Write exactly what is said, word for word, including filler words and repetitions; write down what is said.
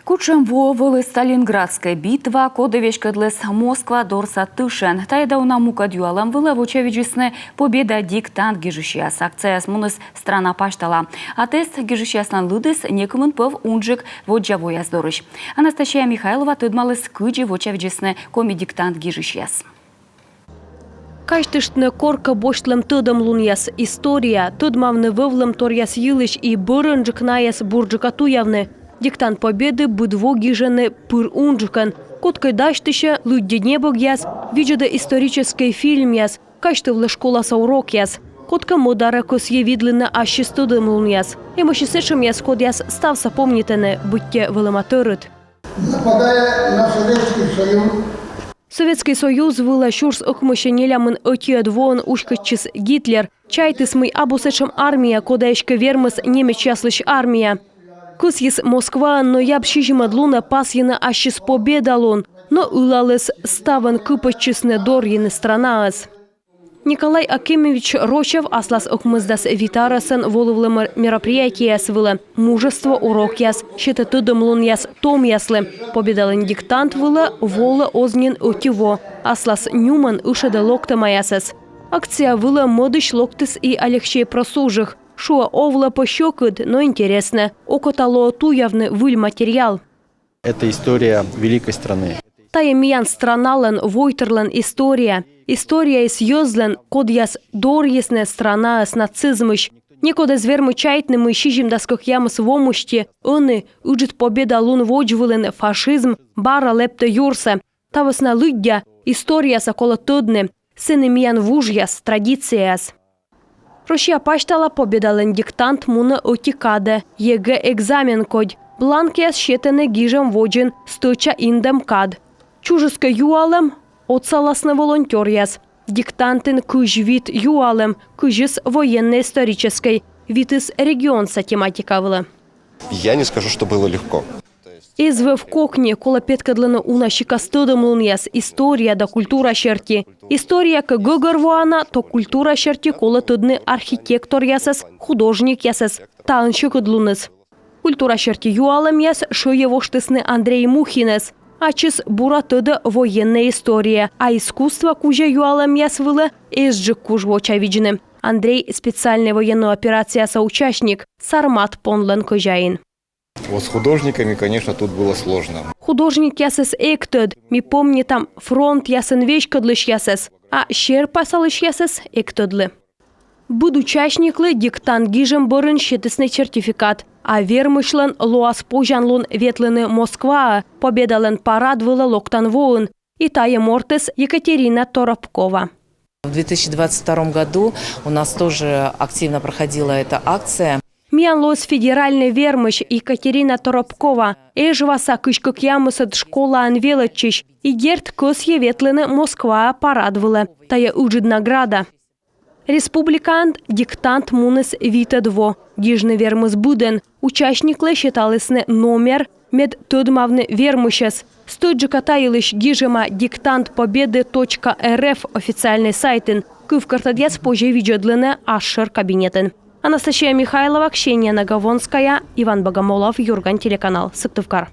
Кутшӧм воӧ вӧлі Сталинградскӧй битва, коді веськӧдліс Москва дорса тышӧн? Тайӧ да уна мукӧд юалӧм вылӧ вочавидзисны «Победа» диктант гижысьяс. Акцияыс муніс страна пасьтала. А тест гижысьяслӧн лыдыс некымын пӧв унджык воддза вояс дорысь. Анастасия Михайлова тӧдмаліс, кыдзи вочавидзисны коми диктант гижысьяс. Казьтыштны коркӧ босьтлӧм тӧдӧмлунъяс, история, тӧдмавны вӧвлӧмторъяс йылысь и бӧрынджык найӧс бурджыка туявны. Диктант Победы быд во гижӧны пыр унджыкӧн. Кодкӧ дасьтысьӧ, лыддьӧ небӧгъяс, видзӧдӧ историческӧй фильмъяс, казьтывлӧ школаса урокъяс. Кодкӧ мӧдарӧ кӧсйӧ видлыны ассьыс тӧдӧмлунъяс. Эмӧсь и сэтшӧмъяс, кодъяс ставсӧ помнитӧны, быттьӧ вӧлӧма тӧрыт. Нападая на Советский Союз. Советскӧй Союз вылӧ сюрс ӧкмыссё нелямын ӧтиӧд воын уськӧдчис Гитлер. Чайтіс, мый абу сэтшӧм армия, коді эськӧ вермис немецъяслысь армия. Кӧсйис Москваын ноябрь сизимӧд лунӧ пасйыны ассьыс Победа лун, но ылаліс, ставӧн кыпӧдчисны дорйыны странаӧс. Николай Акимович Рочев аслас ӧкмысдас вит арӧсӧн волывлӧ мер-, мероприятиеяс вылӧ. «Мужество» урокъяс, сетӧ тӧдӧмлунъяс томъяслы. «Победалӧн» диктант вылӧ волӧ оз нин ӧти во. Аслас нюмӧн ышӧдӧ локтӧмаясӧс. Акция вылӧ мӧдысь локтіс и Алексей Просужих. Шуӧ, овлӧ пӧ сьӧкыд, но интереснӧ. Окота лоӧ туявны выль материал. Это история великой страны. Тайӧ миян страналӧн войтырлӧн история. Историяыс йӧзлӧн, кодъяс дорйисны странаӧс нацизмысь. Некод эз вермы чайтны, мый сизимдас кӧкъямыс во мысти ӧні, Ыджыд Победа лун водзвылын, фашизм бара лэптӧ юрсӧ. Та вӧсна лыддя, историясӧ колӧ тӧдны. Сэні миян вужъяс, традицияяс. Россия пасьтала «Победалӧн» диктант мунӧ ӧти кадӧ, ЕГЭ экзамен кодь. Бланкъяс сетӧны гижӧм водзын, стӧча индӧм кад. Чужис кӧ юалӧм, отсаласны волонтёръяс. Диктантын кызь вит юалӧм, кызьыс военнӧй-историческӧй, витыс регионса тематика вылӧ. Я не скажу, что было легко. Эз вӧв кокни, колӧ петкӧдлыны уна сикас тӧдӧмлунъяс история да культура серти. История кӧ гӧгӧрвоана, то культура серти колӧ тӧдны архитекторъясӧс, художникъясӧс. Таын сьӧкыдлуныс. Культура серти юалӧмъяс шӧйӧвоштісны Андрей Мухинӧс. Ачыс бура тӧдӧ военнӧй история, а искусство кузя юалӧмъяс вылӧ эзджык куж вочавидзны. Андрей специальнӧй военнӧй операцияса участник, «Сармат» понлӧн кӧзяин. Вот с художниками, конечно, тут было сложно. Художникъясӧс эг тӧд, ми помнитам фронтъясын веськӧдлысьясӧс, а серпасалысьясӧс эг тӧдлы. Быд участниклы диктант гижӧм бӧрын сетісны сертификат, а вермысьлӧн лоас позянлун ветлыны Москваӧ «Победалӧн» парад вылӧ локтан воын. И тайӧ мортыс Екатерина Торопкова. В две тысячи двадцать втором году у нас тоже активно проходила эта акция. Миян лоис федеральнӧй вермысь. Екатерина Торопкова, Эжваса кызь кӧкъямысӧд школаын велӧдчысь, и дерт кӧсйӧ ветлыны Москваӧ парад вылӧ. Тайӧ ыджыд награда. Республикаын диктант муніс витӧд во. Гижны вермис быдӧн. Участниклы сеталісны номер, мед тӧдмавны вермысьӧс. Стӧчджыка та йылысь гижӧма диктант победы точка р ф официальнӧй сайтын. Кывкӧртӧдъяс позьӧ видзӧдлыны асшӧр кабинетын. Анастасия Михайлова, Ксения Наговонская, Иван Богомолов, «Юрган» телеканал, Сыктывкар.